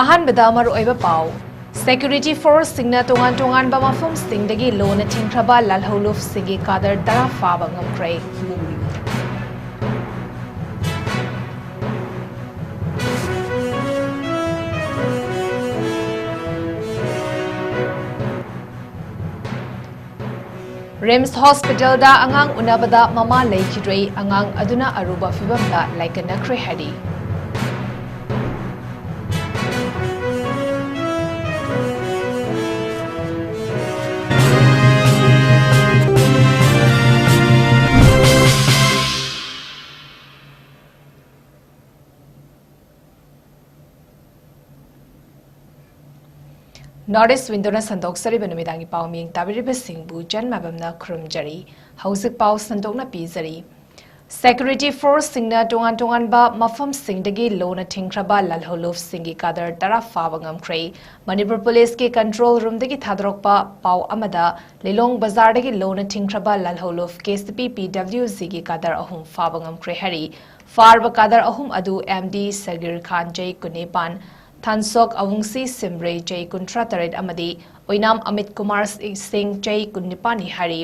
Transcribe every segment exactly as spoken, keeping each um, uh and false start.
ꯑꯍꯥꯟꯕꯗ ꯃꯔꯨꯑꯣꯏꯕ ꯄꯥꯎ꯫ ꯁꯦꯀ꯭ꯌꯨꯔꯤꯇꯤ ꯐꯣꯔꯁꯁꯤꯡꯅ ꯇꯣꯉꯥꯟ ꯇꯣꯉꯥꯟꯕ ꯃꯐꯝꯁꯤꯡꯗꯒꯤ ꯂꯣꯅ ꯊꯤꯡꯈ꯭ꯔꯕ ꯂꯥꯜꯍꯧꯂꯨꯞꯁꯤꯡꯒꯤ ꯀꯥꯗꯔ ꯇꯔꯥ ꯐꯥꯕ ꯉꯝꯈ꯭ꯔꯦ꯫ ꯔꯤꯝꯁ ꯍꯣꯁꯄꯤꯇꯥꯜꯗ ꯑꯉꯥꯡ ꯎꯅꯕꯗ ꯃꯃꯥ ꯂꯩꯈꯤꯗ꯭ꯔꯦ, ꯑꯉꯥꯡ ꯑꯗꯨꯅ ꯑꯔꯨꯕ ꯐꯤꯚꯝꯗ ꯂꯥꯏꯀꯠꯅꯈ꯭ꯔꯦ ꯍꯥꯏꯔꯤ꯫ North East Window-ꯅ ꯁꯟꯗꯣꯛꯆꯔꯤꯕ ꯅꯨꯃꯤꯗꯥꯡꯒꯤ ꯄꯥꯎ ꯃꯤꯌꯦꯡ ꯇꯥꯕꯤꯔꯤꯕꯁꯤꯡꯕꯨ ꯆꯟ ꯃꯥꯏꯕꯝꯅ ꯈꯨꯔꯨꯝꯖꯔꯤ꯫ ꯍꯧꯖꯤꯛ ꯄꯥꯎ ꯁꯟꯗꯣꯛꯅ ꯄꯤꯖꯔꯤ꯫ ꯁꯦꯀ꯭ꯌꯨꯔꯤꯇꯤ ꯐꯣꯔꯁꯁꯤꯡꯅ ꯇꯣꯉꯥꯟ ꯇꯣꯉꯥꯟꯕ ꯃꯐꯝꯁꯤꯡꯗꯒꯤ ꯂꯣꯅ ꯊꯤꯡꯈ꯭ꯔꯕ ꯂꯥꯜꯍꯧꯂꯨꯞꯁꯤꯡꯒꯤ ꯀꯥꯗꯔ ꯇꯔꯥ ꯐꯥꯕ ꯉꯝꯈ꯭ꯔꯦ꯫ ꯃꯅꯤꯄꯨꯔ ꯄꯨꯂꯤꯁꯀꯤ ꯀꯟꯇ꯭ꯔꯣꯜ ꯔꯨꯝꯗꯒꯤ ꯊꯥꯗꯣꯔꯛꯄ ꯄꯥꯎ ꯑꯃꯗ, ꯂꯤꯂꯣꯡ ꯕꯖꯥꯔꯗꯒꯤ ꯂꯣꯅ ꯊꯤꯡꯈ꯭ꯔꯕ ꯂꯥꯜꯍꯧꯂꯨꯞ ꯀꯦ ꯁꯤ ꯄꯤ ꯄꯤ ꯗꯕ꯭ꯂꯤꯎ ꯖꯤꯒꯤ ꯀꯥꯗꯔ ꯑꯍꯨꯝ ꯐꯥꯕ ꯉꯝꯈ꯭ꯔꯦ ꯍꯥꯏꯔꯤ꯫ ꯐꯥꯔꯕ ꯀꯥꯗꯔ ꯑꯍꯨꯝ ꯑꯗꯨ ꯑꯦꯝ ꯗꯤ ꯁꯒꯤꯔ ꯈꯥꯟ, ꯆꯍꯤ ꯀꯨꯟꯅꯤꯄꯥꯟ, ꯊꯥꯟꯁꯣꯛ ꯑꯋꯨꯡꯁꯤ ꯁꯤꯝꯔꯦ, ꯆꯍꯤ ꯀꯨꯟꯊ꯭ꯔꯥ ꯇꯔꯦꯠ, ꯑꯃꯗꯤ ꯑꯣꯏꯅꯥꯝ ꯑꯃꯤꯠ ꯀꯨꯃꯥꯔ ꯁꯤꯡ, ꯆꯍꯤ ꯀꯨꯟꯅꯤꯄꯥꯟꯅꯤ ꯍꯥꯏꯔꯤ꯫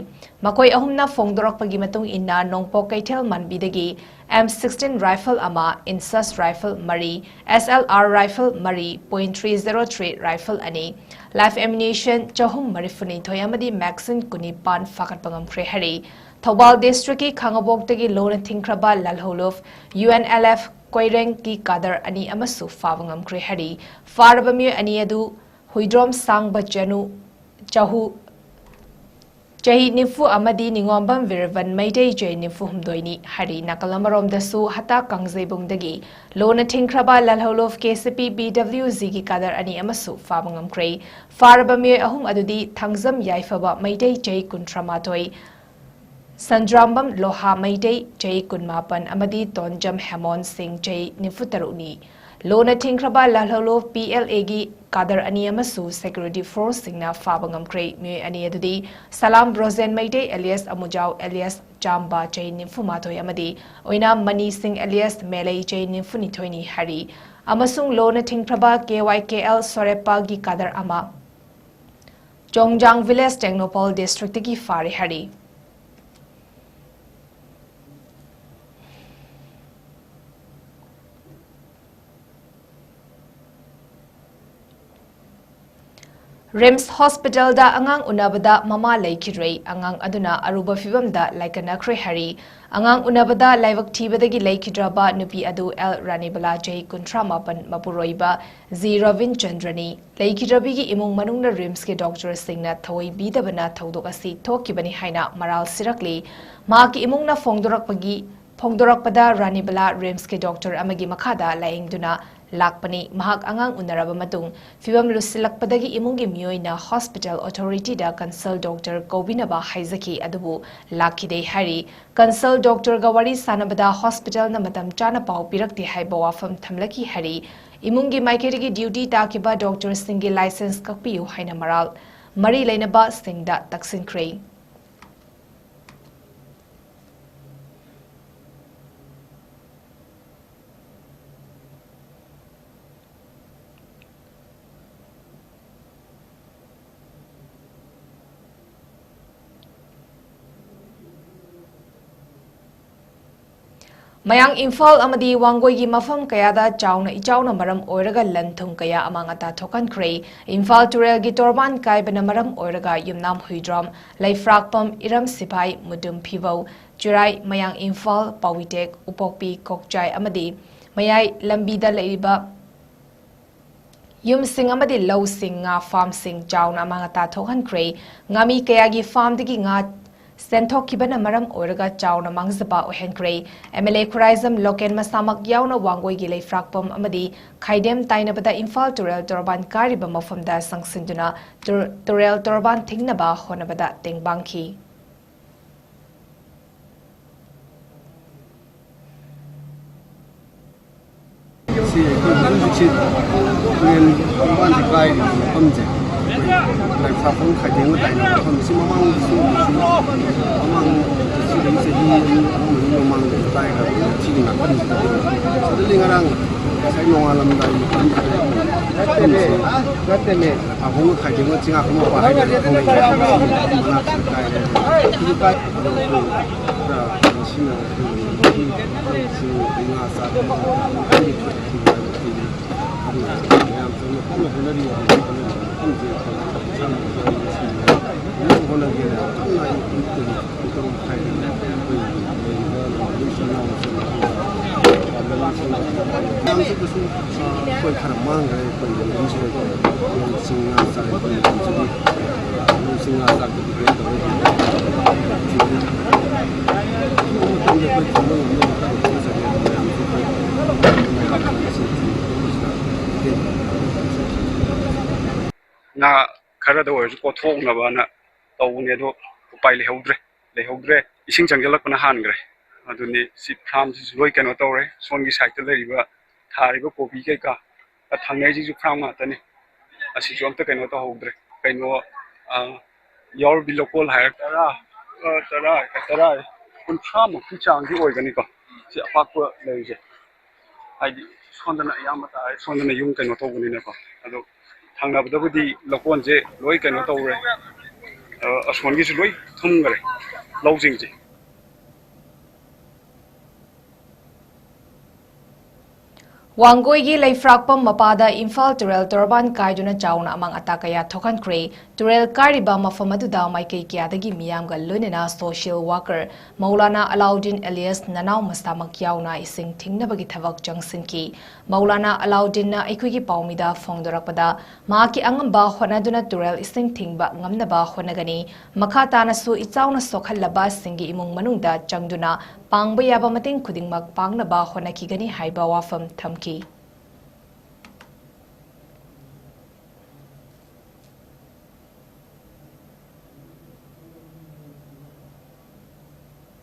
ꯃꯈꯣꯏ ꯑꯍꯨꯝꯅ ꯐꯣꯡꯗꯣꯔꯛꯄꯒꯤ ꯃꯇꯨꯡ ꯏꯟꯅ, ꯅꯣꯡꯄꯣꯛ ꯀꯩꯊꯦꯜ ꯃꯥꯟꯕꯤꯗꯒꯤ ꯑꯦꯝ ꯁꯤꯛꯁꯇꯤꯟ ꯔꯥꯏꯐꯜ ꯑꯃ, ꯏꯟꯁꯁ ꯔꯥꯏꯐꯜ ꯃꯔꯤ, ꯑꯦꯁ ꯑꯦꯜ ꯑꯥꯔ ꯔꯥꯏꯐꯜ ꯃꯔꯤ, point three zero three rifle ꯑꯅꯤ, ꯂꯥꯏꯐ ꯑꯦꯃꯨꯅꯤꯁꯟ ꯆꯍꯨꯝ ꯃꯔꯤꯐꯨꯅꯤꯊꯣꯏ ꯑꯃꯗꯤ ꯃꯦꯒꯥꯖꯤꯟ ꯀꯨꯟꯅꯤꯄꯥꯟ ꯐꯥꯒꯠꯄ ꯉꯝꯈ꯭ꯔꯦ ꯍꯥꯏꯔꯤ꯫ ꯊꯧꯕꯥꯜ ꯗꯤꯁꯇ꯭ꯔꯤꯛꯀꯤ ꯈꯥꯉꯕꯣꯛꯇꯒꯤ ꯂꯣꯅ ꯊꯤꯡꯈ꯭ꯔꯕ ꯂꯥꯜꯍꯧꯂꯨꯞ ꯌꯨ ꯑꯦꯟ ꯑꯦꯜ ꯑꯦꯐ ꯀꯣꯏꯔꯦꯡꯒꯤ ꯀꯥꯗꯔ ꯑꯅꯤ ꯑꯃꯁꯨ ꯐꯥꯕ ꯉꯝꯈ꯭ꯔꯦ ꯍꯥꯏꯔꯤ꯫ ꯐꯥꯔꯕ ꯃꯤꯑꯣꯏ ꯑꯅꯤ ꯑꯗꯨ ꯍꯨꯏꯗ꯭ꯔꯣꯝ ꯁꯥꯡꯕ ꯆꯅꯨ, ꯆꯍꯨ, ꯆꯍꯤ ꯅꯤꯐꯨ ꯑꯃꯗꯤ ꯅꯤꯉꯣꯝꯕꯝ ꯕꯤꯔꯕꯟ ꯃꯩꯇꯩ, ꯆꯍꯤ ꯅꯤꯐꯨ ꯍꯨꯝꯗꯣꯏꯅꯤ ꯍꯥꯏꯔꯤ꯫ ꯅꯥꯀꯜ ꯑꯃꯔꯣꯝꯗꯁꯨ, ꯍꯇꯥ ꯀꯥꯡꯖꯩꯕꯨꯡꯗꯒꯤ ꯂꯣꯅ ꯊꯤꯡꯈ꯭ꯔꯕ ꯂꯥꯜꯍꯧꯂꯨꯞ ꯀꯦ ꯁꯤ ꯄꯤ ꯄꯤ ꯗꯕ꯭ꯂꯤꯎ ꯖꯤꯒꯤ ꯀꯥꯗꯔ ꯑꯅꯤ ꯑꯃꯁꯨ ꯐꯥꯕ ꯉꯝꯈ꯭ꯔꯦ꯫ ꯐꯥꯔꯕ ꯃꯤꯑꯣꯏ ꯑꯍꯨꯝ ꯑꯗꯨꯗꯤ ꯊꯥꯡꯖꯝ ꯌꯥꯏꯐꯕ ꯃꯩꯇꯩ, ꯆꯍꯤ ꯀꯨꯟꯊ꯭ꯔꯥ ꯃꯥꯊꯣꯏ, ꯁꯟꯗ꯭ꯔꯥꯝꯕꯝ ꯂꯣꯍꯥ ꯃꯩꯇꯩ, ꯆꯍꯤ ꯀꯨꯟꯃꯥꯄꯟ, ꯑꯃꯗꯤ ꯇꯣꯟꯖꯝ ꯍꯦꯃꯣꯟ ꯁꯤꯡ, ꯆꯍꯤ ꯅꯤꯐꯨ ꯇꯔꯨꯛꯅꯤ꯫ ꯂꯣꯅ ꯊꯤꯡꯈ꯭ꯔꯕ ꯂꯥꯜꯍꯧꯂꯨꯞ ꯄꯤ ꯑꯦꯜ ꯑꯦꯒꯤ ꯀꯥꯗꯔ ꯑꯅꯤ ꯑꯃꯁꯨ ꯁꯦꯀ꯭ꯌꯨꯔꯤꯇꯤ ꯐꯣꯔꯁꯁꯤꯡꯅ ꯐꯥꯕ ꯉꯝꯈ꯭ꯔꯦ꯫ ꯃꯤꯑꯣꯏ ꯑꯅꯤ ꯑꯗꯨꯗꯤ ꯁꯂꯥꯝ ꯕ꯭ꯔꯣꯖꯦꯟ ꯃꯩꯇꯩ ꯑꯦꯂꯤꯌꯥꯁ ꯑꯃꯨꯖꯥꯎ ꯑꯦꯂꯤꯌꯥꯁ ꯆꯥꯝꯕ, ꯆꯍꯤ ꯅꯤꯐꯨ ꯃꯥꯊꯣꯏ, ꯑꯃꯗꯤ ꯑꯣꯏꯅꯥꯝ ꯃꯅꯤ ꯁꯤꯡ ꯑꯦꯂꯤꯌꯥꯁ ꯃꯦꯂꯩ, ꯆꯍꯤ ꯅꯤꯐꯨ ꯅꯤꯊꯣꯏꯅꯤ ꯍꯥꯏꯔꯤ꯫ ꯑꯃꯁꯨꯡ ꯂꯣꯅ ꯊꯤꯡꯈ꯭ꯔꯕ ꯀꯦ ꯋꯥꯏ ꯀꯦ ꯑꯦꯜ ꯁꯣꯔꯦꯞꯄꯥꯒꯤ ꯀꯥꯗꯔ ꯑꯃ꯫ ꯆꯣꯡꯖꯥꯡ ꯚꯤꯂꯦꯖ ꯇꯦꯡꯅꯧꯄꯜ ꯗꯤꯁꯇ꯭ꯔꯤꯛꯇꯒꯤ ꯐꯥꯔꯦ ꯍꯥꯏꯔꯤ꯫ ꯔꯤꯝꯁ ꯍꯣꯁꯄꯤꯇꯥꯜꯗ ꯑꯉꯥꯡ ꯎꯅꯕꯗ ꯃꯃꯥ ꯂꯩꯈꯤꯗ꯭ꯔꯦ꯫ ꯑꯉꯥꯡ ꯑꯗꯨꯅ ꯑꯔꯨꯕ ꯐꯤꯚꯝꯗ ꯂꯥꯏꯀꯠꯅꯈ꯭ꯔꯦ ꯍꯥꯏꯔꯤ꯫ ꯑꯉꯥꯡ ꯎꯅꯕꯗ ꯂꯥꯏꯕꯛ ꯊꯤꯕꯗꯒꯤ ꯂꯩꯈꯤꯗ꯭ꯔꯕ ꯅꯨꯄꯤ ꯑꯗꯨ ꯑꯦꯜ ꯔꯥꯅꯤꯕꯂꯥ, ꯆꯍꯤ ꯀꯨꯟꯊ꯭ꯔꯥ ꯃꯥꯄꯟ, ꯃꯄꯨꯔꯣꯏꯕ ꯖꯤ ꯔꯕꯤꯟ ꯆꯟꯗ꯭ꯔꯅꯤ꯫ ꯂꯩꯈꯤꯗ꯭ꯔꯕꯤꯒꯤ ꯏꯃꯨꯡ ꯃꯅꯨꯡꯅ ꯔꯤꯝꯁꯀꯤ ꯗꯣꯛꯇꯔꯁꯤꯡꯅ ꯊꯑꯣꯏ ꯄꯤꯗꯕꯅ ꯊꯧꯗꯣꯛ ꯑꯁꯤ ꯊꯣꯛꯈꯤꯕꯅꯤ ꯍꯥꯏꯅ ꯃꯔꯥꯜ ꯁꯤꯔꯛꯂꯤ꯫ ꯃꯍꯥꯛꯀꯤ ꯏꯃꯨꯡꯅ ꯐꯣꯡꯗꯣꯔꯛꯄꯒꯤ, ꯐꯣꯡꯗꯣꯔꯛꯄꯗ ꯔꯥꯅꯤꯕꯂꯥ ꯔꯤꯝꯁꯀꯤ ꯗꯣꯛꯇꯔ ꯑꯃꯒꯤ ꯃꯈꯥꯗ ꯂꯥꯌꯦꯡꯗꯨꯅ ꯂꯥꯛꯄꯅꯤ꯫ ꯃꯍꯥꯛ ꯑꯉꯥꯡ ꯎꯅꯔꯕ ꯃꯇꯨꯡ ꯐꯤꯚꯝ ꯂꯨꯁꯤꯜꯂꯛꯄꯗꯒꯤ ꯏꯃꯨꯡꯒꯤ ꯃꯤꯑꯣꯏꯅ ꯍꯣꯁꯄꯤꯇꯥꯜ ꯑꯣꯊꯣꯔꯤꯇꯤꯗ ꯀꯟꯁꯜ ꯗꯣꯛꯇꯔ ꯀꯧꯕꯤꯅꯕ ꯍꯥꯏꯖꯈꯤ, ꯑꯗꯨꯕꯨ ꯂꯥꯛꯈꯤꯗꯦ ꯍꯥꯏꯔꯤ꯫ ꯀꯟꯁꯜ ꯗꯣꯛꯇꯔꯒ ꯋꯥꯔꯤ ꯁꯥꯅꯕꯗ ꯍꯣꯁꯄꯤꯇꯥꯜꯅ ꯃꯇꯝ ꯆꯥꯅ ꯄꯥꯎ ꯄꯤꯔꯛꯇꯦ ꯍꯥꯏꯕ ꯋꯥꯐꯝ ꯊꯝꯂꯛꯈꯤ ꯍꯥꯏꯔꯤ꯫ ꯏꯃꯨꯡꯒꯤ ꯃꯥꯏꯀꯩꯗꯒꯤ ꯗ꯭ꯌꯨꯇꯤ ꯇꯥꯈꯤꯕ ꯗꯣꯛꯇꯔꯁꯤꯡꯒꯤ ꯂꯥꯏꯁꯦꯟꯁ ꯀꯛꯄꯤꯌꯨ ꯍꯥꯏꯅ ꯃꯔꯥꯜ ꯃꯔꯤ ꯂꯩꯅꯕꯁꯤꯡꯗ ꯇꯛꯁꯤꯟꯈ꯭ꯔꯦ꯫ ꯃꯌꯥꯡ ꯏꯝꯐꯥꯜ ꯑꯃꯗꯤ ꯋꯥꯡꯒꯣꯏꯒꯤ ꯃꯐꯝ ꯀꯌꯥꯗ ꯆꯥꯎꯅ ꯏꯆꯥꯎꯅ ꯃꯔꯝ ꯑꯣꯏꯔꯒ ꯂꯟ ꯊꯨꯝ ꯀꯌꯥ ꯑꯃꯥꯡ ꯑꯇꯥ ꯊꯣꯛꯍꯟꯈ꯭ꯔꯦ꯫ ꯏꯝꯐꯥꯜ ꯇꯨꯔꯦꯜꯒꯤ ꯇꯣꯔꯕꯥꯟ ꯀꯥꯏꯕꯅ ꯃꯔꯝ ꯑꯣꯏꯔꯒ ꯌꯨꯝꯅꯥꯝ ꯍꯨꯏꯗ꯭ꯔꯣꯝ, ꯂꯩꯐ꯭ꯔꯥꯛꯄꯝ, ꯏꯔꯝ ꯁꯤꯐꯥꯏ, ꯃꯨꯗꯨꯝ ꯐꯤꯕꯧ, ꯆꯤꯔꯥꯏ, ꯃꯌꯥꯡ ꯏꯝꯐꯥꯜ, ꯄꯥꯎꯋꯤꯇꯦꯛ, ꯎꯄꯣꯛꯄꯤ, ꯀꯣꯛꯆꯥꯏ ꯑꯃꯗꯤ ꯃꯌꯥꯏ ꯂꯝꯕꯤꯗ ꯂꯩꯔꯤꯕ ꯌꯨꯝꯁꯤꯡ ꯑꯃꯗꯤ ꯂꯧꯁꯤꯡ, ꯉꯥ ꯐꯥꯔꯝꯁꯤꯡ ꯆꯥꯎꯅ ꯑꯃꯥꯡ ꯑꯇꯥ ꯊꯣꯛꯍꯟꯈ꯭ꯔꯦ꯫ ꯉꯥꯃꯤ ꯀꯌꯥꯒꯤ ꯐꯥꯔꯝꯗꯒꯤ ꯉꯥ ꯆꯦꯟꯊꯣꯛꯈꯤꯕꯅ ꯃꯔꯝ ꯑꯣꯏꯔꯒ ꯆꯥꯎꯅ ꯃꯥꯡꯖꯕ ꯑꯣꯏꯍꯟꯈ꯭ꯔꯦ꯫ M L A Khuraijam local ꯃꯁꯥꯃꯛ ꯌꯥꯎꯅ ꯋꯥꯡꯒꯣꯏꯒꯤ ꯂꯩꯐ꯭ꯔꯥꯛꯄꯝ ꯑꯃꯗꯤ ꯈꯥꯏꯗꯦꯝ ꯇꯥꯏꯅꯕꯗ ꯏꯝꯐꯥꯜ ꯇꯨꯔꯦꯜ ꯇꯣꯔꯕꯥꯟ ꯀꯥꯏꯔꯤꯕ ꯃꯐꯝꯗ ꯆꯪꯁꯤꯟꯗꯨꯅ ꯇꯨꯔ-, ꯇꯨꯔꯦꯜ ꯇꯣꯔꯕꯥꯟ ꯊꯤꯡꯅꯕ ꯍꯣꯠꯅꯕꯗ ꯇꯦꯡꯕꯥꯡꯈꯤ꯫ ꯁꯤ ꯑꯩꯈꯣꯏ ꯍꯧꯖꯤꯛ ꯍꯧꯖꯤꯛꯁꯤ ꯇꯨꯔꯦꯜ ꯇꯣꯔꯕꯥꯟꯁꯤ ꯀꯥꯏꯔꯤꯕ ꯃꯐꯝꯁꯦ ꯂꯥꯏꯐꯥꯐꯝ ꯈꯥꯏꯗꯦꯡꯒ ꯇꯥꯏꯅꯕ ꯃꯐꯝꯁꯤ ꯃꯃꯥꯡꯗꯁꯨ ꯃꯃꯥꯡ ꯁꯤꯗꯒꯤ ꯆꯍꯤ ꯑꯅꯤ ꯑꯍꯨꯝ ꯃꯅꯨꯡ ꯃꯃꯥꯡꯗ ꯀꯥꯏꯈ꯭ꯔꯕꯅꯤ꯫ ꯁꯤꯒꯤ ꯅꯥꯀꯟꯁꯤꯗ ꯁꯤꯗꯗꯤ ꯉꯔꯥꯡ ꯉꯁꯥꯏ ꯅꯣꯡꯉꯥꯜꯂꯝꯗꯥꯏ ꯃꯇꯝꯗꯨꯗ ꯑꯩꯈꯣꯏ ꯃꯐꯝꯁꯤ ꯑꯍꯣꯡꯕ ꯈꯥꯏꯗꯦꯛꯅ ꯆꯤꯡꯉꯥꯛ ꯑꯃ ꯄꯥꯏꯔꯒ ꯃꯅꯥꯛꯇ ꯀꯥꯏꯔꯦ꯫ ꯍꯧꯖꯤꯛ ꯀꯥꯏ-, ꯑꯗꯣ ꯑꯩꯈꯣꯏ ꯈꯔ ꯉꯁꯤꯅ ꯑꯩꯈꯣꯏ ꯉꯥ ꯆꯥꯕ ꯑꯗꯨꯒ ꯃꯌꯥꯝ ꯆꯪꯅ ꯀꯟꯅ ꯍꯣꯠꯅꯔꯤ꯫ ꯍꯧꯖꯤꯛ ꯍꯣꯠꯅꯔꯤ ꯃꯐꯝꯁꯦ ꯑꯩꯈꯣꯏ ꯏꯁꯥꯅ ꯍꯣꯠꯅꯔꯤ꯫ ꯍꯣꯠꯅꯒꯦꯅ ꯌꯥꯝ ꯀꯟꯅ ꯑꯩ ꯇꯔꯨꯛ ꯃꯈꯥꯏꯗꯒꯤ ꯑꯩꯈꯣꯏ ꯂꯩꯔꯤꯕ ꯏꯆꯤꯜ ꯏꯅꯥꯎꯁꯤꯡ ꯑꯗꯨꯒ ꯃꯌꯥꯝꯁꯤꯗꯁꯨ, ꯑ, ꯑꯩꯈꯣꯏ ꯈꯔ ꯃꯥꯡꯈ꯭ꯔꯦ꯫ ꯑꯩꯈꯣꯏ ꯂꯝꯗꯝꯁꯤꯗ ꯑꯩꯈꯣꯏ ꯆꯤꯡ ꯉꯥ ꯆꯥꯛ, ꯑꯩꯈꯣꯏ ꯂꯝꯗꯝꯁꯤꯒꯤ ꯆꯤꯡ ꯉꯥ ꯆꯥꯛꯇ depend ꯇꯧꯔꯒ ꯊꯤꯡꯉꯤ꯫ ꯑꯊꯨꯕ ꯃꯇꯝꯗ ꯑꯩꯈꯣꯏ ꯊꯤꯡꯕ ꯉꯝꯅꯕ ꯀꯟꯅ ꯍꯣꯠꯅꯖꯔꯤ꯫ ꯑꯗꯨ ꯃꯌꯥꯝꯁꯨ ꯑꯩꯈꯣꯏ ꯃꯌꯥꯝ ꯁꯤꯟ ꯊꯤꯡꯕ ꯈꯣꯠꯄꯁꯤꯗ ꯃꯇꯦꯡ ꯄꯥꯡꯕꯤꯌꯨ꯫ ꯉꯥ ꯈꯔꯗ ꯑꯣꯏꯔꯁꯨ ꯀꯣꯠꯊꯣꯛꯅꯕꯅ ꯇꯧꯕꯅꯦ, ꯑꯗꯣ ꯎꯄꯥꯏ ꯂꯩꯍꯧꯗ꯭ꯔꯦ, ꯂꯩꯍꯧꯗ꯭ꯔꯦ꯫ ꯏꯁꯤꯡ ꯆꯪꯁꯤꯜꯂꯛꯄꯅ ꯍꯥꯟꯈ꯭ꯔꯦ꯫ ꯑꯗꯨꯅꯤ ꯁꯤ farmꯁꯤꯁꯨ ꯂꯣꯏ ꯀꯩꯅꯣ ꯇꯧꯔꯦ꯫ ꯁꯣꯝꯒꯤ sideꯇ ꯂꯩꯔꯤꯕ ꯊꯥꯔꯤꯕ ꯀꯣꯕꯤ ꯀꯩꯀꯥ ꯊꯥꯡꯅꯩꯁꯤꯁꯨ farm ꯉꯥꯛꯇꯅꯤ꯫ ꯑꯁꯤꯁꯨ ꯑꯝꯇ ꯀꯩꯅꯣ ꯇꯧꯍꯧꯗ꯭ꯔꯦ꯫ ꯀꯩꯅꯣ, ꯑ, ꯌꯥꯎꯔꯕꯤ ꯂꯧꯀꯣꯜ ꯍꯥꯏꯔ ꯇꯔꯥ, ꯑ, ꯇꯔꯥ, ꯇꯔꯥ, ꯀꯨꯟꯊ꯭ꯔꯥꯃꯨꯛꯀꯤ ꯆꯥꯡꯗꯤ ꯑꯣꯏꯒꯅꯤꯀꯣ, ꯁꯤ ꯑꯄꯥꯛꯄ ꯂꯩꯔꯤꯁꯦ꯫ ꯍꯥꯏꯗꯤ ꯁꯣꯝꯗꯅ ꯑꯌꯥꯝꯕ ꯇꯥꯔꯦ, ꯁꯣꯝꯗꯅ ꯌꯨꯝ ꯀꯩꯅꯣ ꯇꯧꯕꯅꯤꯅꯀꯣ꯫ ꯑꯗꯣ ꯊꯪꯅꯕꯗꯕꯨꯗꯤ ꯂꯧꯀꯣꯟꯁꯦ ꯂꯣꯏ ꯀꯩꯅꯣ ꯇꯧꯔꯦ, ꯑ, ꯑꯁꯣꯟꯒꯤꯁꯨ ꯂꯣꯏ ꯊꯨꯝꯈꯔꯦ ꯂꯧꯁꯤꯡꯁꯦ꯫ ꯋꯥꯡꯒꯣꯏꯒꯤ ꯂꯩꯐ꯭ꯔꯥꯛꯄꯝ ꯃꯄꯥꯗ ꯏꯝꯐꯥꯜ ꯇꯨꯔꯦꯜ ꯇꯣꯔꯕꯥꯟ ꯀꯥꯏꯗꯨꯅ ꯆꯥꯎꯅ ꯑꯃꯥꯡ ꯑꯇꯥ ꯀꯌꯥ ꯊꯣꯛꯍꯟꯈ꯭ꯔꯦ꯫ ꯇꯨꯔꯦꯜ ꯀꯥꯏꯔꯤꯕ ꯃꯐꯝ ꯑꯗꯨꯗ ꯃꯥꯏꯀꯩ ꯀꯌꯥꯗꯒꯤ ꯃꯤꯌꯥꯝꯒ ꯂꯣꯏꯅꯅ social worker ꯃꯧꯂꯥꯅꯥ ꯑꯂꯥꯎꯗꯤꯟ ꯑꯦꯂꯤꯌꯥꯁ ꯅꯅꯥꯎ ꯃꯁꯥꯃꯛ ꯌꯥꯎꯅ ꯏꯁꯤꯡ ꯊꯤꯡꯅꯕꯒꯤ ꯊꯕꯛ ꯆꯪꯁꯤꯟꯈꯤ꯫ ꯃꯧꯂꯥꯅꯥ ꯑꯂꯥꯎꯗꯤꯟꯅ ꯑꯩꯈꯣꯏꯒꯤ ꯄꯥꯎꯃꯤꯗ ꯐꯣꯡꯗꯣꯔꯛꯄꯗ, ꯃꯍꯥꯛꯀꯤ ꯑꯉꯝꯕ ꯍꯣꯠꯅꯗꯨꯅ ꯇꯨꯔꯦꯜ ꯏꯁꯤꯡ ꯊꯤꯡꯕ ꯉꯝꯅꯕ ꯍꯣꯠꯅꯒꯅꯤ꯫ ꯃꯈꯥ ꯇꯥꯅꯁꯨ ꯏꯆꯥꯎꯅ ꯁꯣꯛꯍꯜꯂꯕꯁꯤꯡꯒꯤ ꯏꯃꯨꯡ ꯃꯅꯨꯡꯗ ꯆꯪꯗꯨꯅ ꯄꯥꯡꯕ ꯌꯥꯕ ꯃꯇꯦꯡ ꯈꯨꯗꯤꯡꯃꯛ ꯄꯥꯡꯅꯕ ꯍꯣꯠꯅꯈꯤꯒꯅꯤ ꯍꯥꯏꯕ ꯋꯥꯐꯝ ꯊꯝꯈꯤ꯫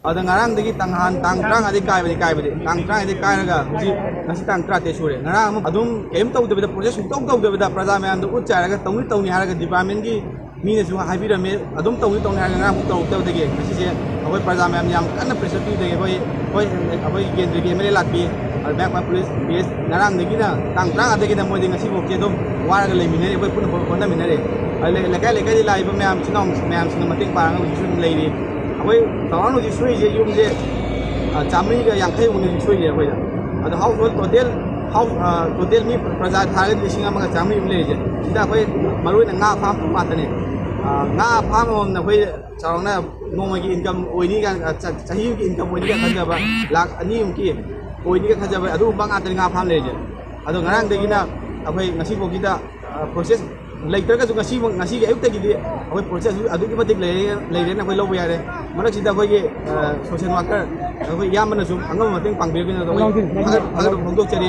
ꯑꯗ ꯉꯔꯥꯡꯗꯒꯤ ꯇꯪꯍꯥꯟ ꯇꯥꯡ ꯇꯔꯥꯃꯉꯥꯗꯒꯤ ꯀꯥꯏꯕꯗꯤ ꯀꯥꯏꯕꯗꯤ, ꯇꯥꯡ ꯇꯔꯥꯃꯉꯥꯗꯒꯤ ꯀꯥꯏꯔꯒ ꯍꯧꯖꯤꯛ ꯉꯁꯤ ꯇꯥꯡ ꯇꯔꯥꯇꯔꯦꯠ ꯁꯨꯔꯦ꯫ ꯉꯔꯥꯡ ꯑꯃꯨꯛ ꯑꯗꯨꯝ ꯀꯔꯤꯝ ꯇꯧꯗꯕꯤꯗ, protest ꯁꯨꯡꯇꯧ ꯇꯧꯗꯕꯤꯗ, ꯄ꯭ꯔꯖꯥ ꯃꯌꯥꯝꯗ ꯎꯠ ꯆꯥꯏꯔꯒ ꯇꯧꯅꯤ ꯇꯧꯅꯤ ꯍꯥꯏꯔꯒ departmentꯀꯤ ꯃꯤꯅꯁꯨ ꯍꯥꯏꯕꯤꯔꯝꯃꯦ, ꯑꯗꯨꯝ ꯇꯧꯅꯤ ꯇꯧꯅꯤ ꯍꯥꯏꯔꯒ ꯉꯔꯥꯡ ꯑꯃꯨꯛ ꯇꯧꯔꯛꯇꯕꯗꯒꯤ ꯉꯁꯤꯁꯦ ꯑꯩꯈꯣꯏ ꯄ꯭ꯔꯖꯥ ꯃꯌꯥꯝꯅ ꯌꯥꯝ ꯀꯟꯅ pressure ꯄꯤꯕꯗꯒꯤ ꯑꯩꯈꯣꯏ, ꯑꯩꯈꯣꯏ, ꯑꯩꯈꯣꯏꯒꯤ ꯀꯦꯟꯗ꯭ꯔꯒꯤ MLA ꯂꯥꯛꯄꯤ, ꯃꯌꯥꯝ ꯄꯨꯂꯤꯁ ꯕꯦꯁ ꯉꯔꯥꯡꯗꯒꯤꯅ, ꯇꯥꯡ ꯇꯔꯥꯃꯉꯥꯗꯒꯤꯅ ꯃꯣꯏꯗꯤ ꯉꯁꯤꯐꯥꯎꯗꯤ ꯑꯗꯨꯝ ꯋꯥꯔꯒ ꯂꯩꯃꯤꯟꯅꯔꯤ, ꯑꯩꯈꯣꯏ ꯄꯨꯟꯅ ꯍꯣꯠꯅꯃꯤꯟꯅꯔꯤ꯫ ꯑꯗꯩ ꯂꯩꯀꯥꯏ ꯂꯩꯀꯥꯏꯗ ꯂꯥꯛꯏꯕ ꯃꯌꯥꯝ, ꯏꯆꯤꯟ ꯏꯅꯥꯎ ꯃꯌꯥꯝꯁꯤꯡꯅ ꯃꯇꯦꯡ ꯄꯥꯡꯉꯒ ꯍꯧꯖꯤꯛꯁꯨ ꯑꯗꯨꯝ ꯂꯩꯔꯤ꯫ ꯑꯩꯈꯣꯏ ꯆꯥꯎꯔꯥꯛꯅ ꯍꯧꯖꯤꯛ ꯁꯨꯔꯤꯁꯦ ꯌꯨꯝꯁꯦ, ꯑ, ꯆꯥꯃꯔꯤꯒ ꯌꯥꯡꯈꯩꯃꯨꯛꯅꯤ ꯍꯧꯖꯤꯛ ꯁꯨꯔꯤꯁꯦ ꯑꯩꯈꯣꯏꯗ꯫ ꯑꯗꯣ ꯍꯥꯎꯁ ꯍꯣꯜ ꯇꯣꯇꯦꯜ, ꯍꯥꯎꯁ, ꯑ, ꯇꯣꯇꯦꯜ ꯃꯤ ꯄ꯭ꯔꯖꯥ ꯊꯥꯔꯒꯗꯤ ꯂꯤꯁꯤꯡ ꯑꯃꯒ ꯆꯥꯃꯔꯤꯃꯨꯛ ꯂꯩꯔꯤꯁꯦ꯫ ꯁꯤꯗ ꯑꯩꯈꯣꯏ ꯃꯔꯨ ꯑꯣꯏꯅ ꯉꯥ ꯐꯥꯝ ꯉꯥꯛꯇꯅꯦ꯫ ꯑ, ꯉꯥ ꯐꯥꯝ ꯑꯃꯃꯝꯅ ꯑꯩꯈꯣꯏ ꯆꯥꯎꯔꯥꯛꯅ ꯅꯣꯡꯃꯒꯤ ꯏꯟꯀꯝ ꯑꯣꯏꯅꯤ ꯀꯥꯏꯅ, ꯑ, ꯆ-, ꯆꯍꯤ ꯑꯃꯒꯤ ꯏꯟꯀꯝ ꯑꯣꯏꯅꯤ ꯀꯥꯏꯅ ꯈꯟꯖꯕ, ꯂꯥꯛ ꯑꯅꯤꯃꯨꯛꯀꯤ ꯑꯣꯏꯅꯤꯒ ꯈꯟꯖꯕ ꯑꯗꯨꯒꯨꯝꯕ ꯉꯥꯛꯇꯅꯤ ꯉꯥ ꯐꯥꯝ ꯂꯩꯔꯤꯁꯦ꯫ ꯑꯗꯣ ꯉꯔꯥꯡꯗꯒꯤꯅ ꯑꯩꯈꯣꯏ ꯉꯁꯤꯐꯥꯎꯒꯤꯗ, ꯑ, ꯄ꯭ꯔꯣꯁꯦꯁ ꯂꯩꯇ꯭ꯔꯒꯁꯨ ꯉꯁꯤꯃꯛ, ꯉꯁꯤꯒꯤ ꯑꯌꯨꯛꯇꯒꯤꯗꯤ ꯑꯩꯈꯣꯏ ꯄ꯭ꯔꯣꯁꯦꯁ ꯑꯗꯨꯛꯀꯤ ꯃꯇꯤꯛ ꯂꯩꯔꯦ, ꯂꯩꯔꯦꯅ ꯑꯩꯈꯣꯏ ꯂꯧꯕ ꯌꯥꯔꯦ꯫ ꯃꯔꯛꯁꯤꯗ ꯑꯩꯈꯣꯏꯒꯤ, ꯑ, ꯁꯣꯁꯦꯜ ꯋꯥꯔꯀꯔ ꯑꯩꯈꯣꯏ ꯏꯌꯥꯝꯕꯅꯁꯨ ꯑꯉꯝꯕ ꯃꯇꯦꯡ ꯄꯥꯡꯕꯤꯔꯒꯅꯤ ꯑꯗꯣ ꯑꯩꯈꯣꯏ ꯊꯥꯒꯠ-, ꯊꯥꯒꯠꯄ ꯐꯣꯡꯗꯣꯛꯆꯔꯤ꯫